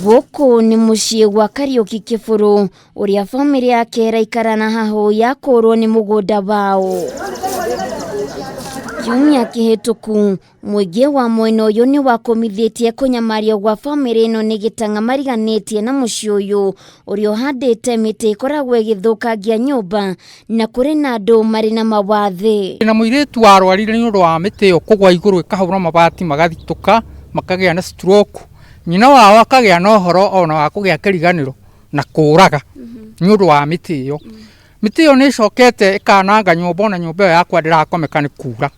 Gũkũ nĩ mũciĩ gwa Kariũki Kĩbũrũ ũrĩa bamĩrĩ yake ĩraikara na hahũ ya kũrwo nĩ mũgũnda wao. Kiumia kĩhĩtũku mũingĩ wa mwena ũyũ nĩ wakũmithĩtie kũnyamario gwa bamĩrĩ ĩno nĩ gĩtang'a mariganĩtie na mũciĩ ũyũ ũrĩa ũhandĩte mĩtĩ ĩkoragwo ĩgĩthũkangia nyũmba na kũrĩ na andũ marĩ na mawathe. Na mũirĩtu warwarire nĩ ũndũ wa mĩtĩ ĩyo kũgwa igũrũ ĩkahũra mabati magathitũka makagĩa na stroke. Nyina wao akagĩa na ũhoro ona wa kũgĩa kĩriganĩro na kũraga nĩ ũndũ wa mĩtĩ ĩyo. Mĩtĩ ĩyo nĩ ĩcokete ĩkananga nyũmba ona nyũmba ĩyo yakwa ndĩrakomeka nĩ kura.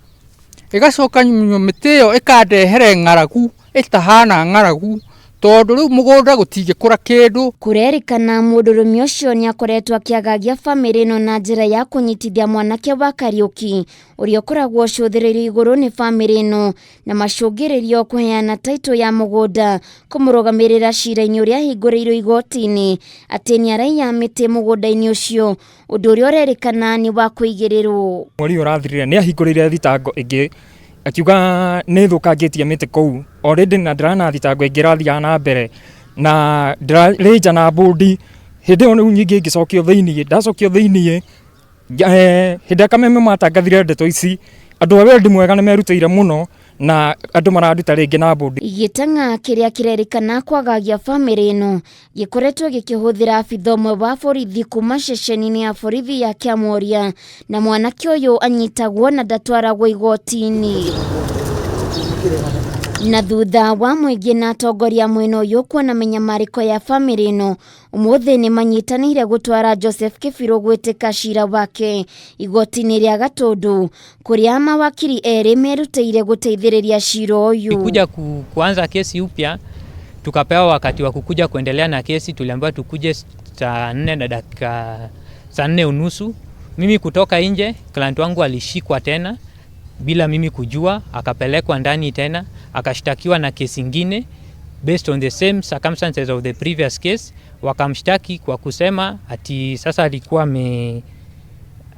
Ĩgacoka mĩtĩ ĩyo ĩkandehere ng'aragu ĩtahana ng'aragu tondũ rĩu mũgũnda gũtingĩkũra kĩndũ. Kũrerĩkana mũndũrũme ũcio nĩ akoretwo akĩagagia bamĩrĩ ĩno na njĩra ya kũnyitithia mwanake wa Kariũki ũrĩa ũkoragwo ũcũthĩrĩirio igũrũ nĩ bamĩrĩ ĩno na macũngĩrĩrio kũheana taitũ ya mũgũnda kũmũrũgamĩrĩra cira-inĩ ũrĩa ahingũrĩirwo igoti-inĩ atĩ nĩ araiya mĩtĩ mũgũnda-inĩ ũcio ũndũ ũrĩa ũrerĩkana nĩ wa kũigĩrĩrwo. Mweri ũyũ ũrathirire nĩ ahingũrĩire thitango ĩngĩ akiuga nĩ thũkangĩtie mĩtĩ kũu already na ndĩrana thitango ĩngĩ ĩrathiaga na mbere na ndĩrarĩ nja na mbũndi hĩndĩ ĩyo rĩu nyingĩ ngĩcokio thĩiniĩ ndacokio thĩiniĩ hĩndĩ ĩrĩa Kameme matangathire ndeto ici andũ a wendi mwega nĩ merutĩire mũno na andũ maranduta rĩngĩ na mbũndi. Gĩtang'a kĩrĩa kĩrerĩkana kwagagia bamĩrĩ ĩno gĩkoretwo gĩkĩhũthĩra abitha ũmwe wa borithi kuma ceceni-inĩ ya borithi ya Kĩamũria na mwanake ũyũ anyitagwo na ndatwaragwo igoti-inĩ. Na thutha wa mũingĩ na atongoria mwena ũyũ kuona mĩnyamarĩko ya bamĩrĩ ĩno ũmũthĩ nĩ manyitanĩire gũtwara Joseph Kĩbirũ gwĩtĩka cira wake igoti-inĩ rĩa Gatũndũ kũrĩa mawakiri erĩ merutĩire gũteithĩrĩria cira ũyũ. Kuja kuanza kesi upya tukapewa wakati wa kukuja kuendelea na kesi, tuliambiwa tukuje saa nne na dakika saa nne unusu. Mimi kutoka nje, client wangu alishikwa tena bila mimi kujua, akapelekwa ndani tena, akashtakiwa na kesi ingine based on the same circumstances of the previous case. Wakamshtaki kwa kusema ati sasa alikuwa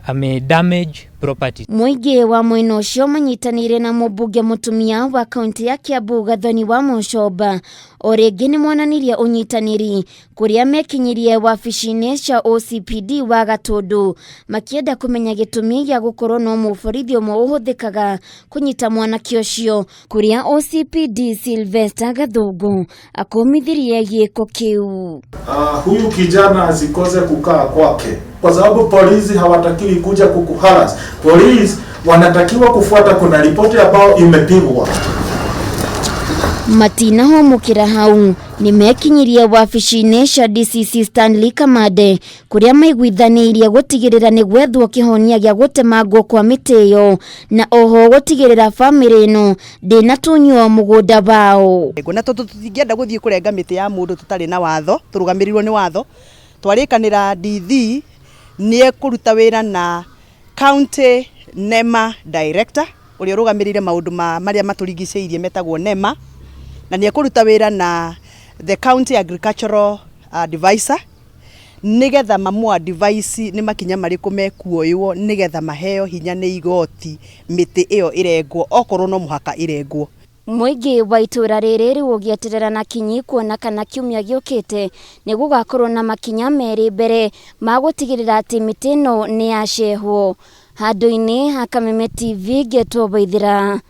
ame damage property. Mũingĩ wa mwena ũcio manyitanĩire na mũmbunge mũtumia wa kaunti ya Kiambu Gathoni wa Mũcomba o rĩngĩ nĩ monanirie ũnyitanĩri kũrĩa mekinyirie wabici-inĩ cia OCPD wa Gatũndũ makĩenda kũmenya gĩtũmi gĩa gũkorwo no mũborithi ũmwe ũhũthĩkaga kũnyita mwanake ũcio kũrĩa OCPD Sylvester Gathungu akũmithirie gĩko kĩu. Huyu kijana asikose kukaa kwake kwa sababu polisi hawatakiwi kuja kukuharass. Polisi wanatakiwa kufuata, kuna ripoti ambayo imepigwa. Matinahũmũkĩra hau nĩ mekinyirie wabici-inĩ cia DCC Stanley Kamande kũrĩa maiguithanĩirie gũtigĩrĩra nĩ gwethwo kĩhonia gĩa gũtemangwo kwa mĩtĩ ĩyo na oho gũtigĩrĩra bamĩrĩ ĩno ndĩnatunywo mũgũnda wao. Na tondũ tũtingĩenda gũthiĩ kũrenga mĩtĩ ya mũndũ tũtarĩ na watho, tũrũgamĩrĩirwo nĩ watho, twarĩkanĩra DD nĩ ekũruta wĩra na County NEMA Director ũrĩa ũrũgamĩrĩire maũndũ ma marĩa matũrigicĩirie metagwo NEMA, na nĩ ekũruta wĩra na the County Agricultural Advisor nĩgetha mamũ advise nĩ makinya marĩkũ mekuoywo nĩgetha maheo hinya nĩ igoti mĩtĩ ĩyo ĩrengwo okorwo no mũhaka ĩrengwo. Mũingĩ wa itũra rĩrĩ rĩu ũgĩeterera na kinyi kuona kana kiumia gĩũkĩte nĩ gũgakorwo na makinya merĩ mbere ma gũtigĩrĩra atĩ mĩtĩ ĩno nĩ yacehwo. Handũ-inĩ ha Kameme TV ngetwo Waithĩra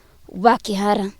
wa Kĩhara.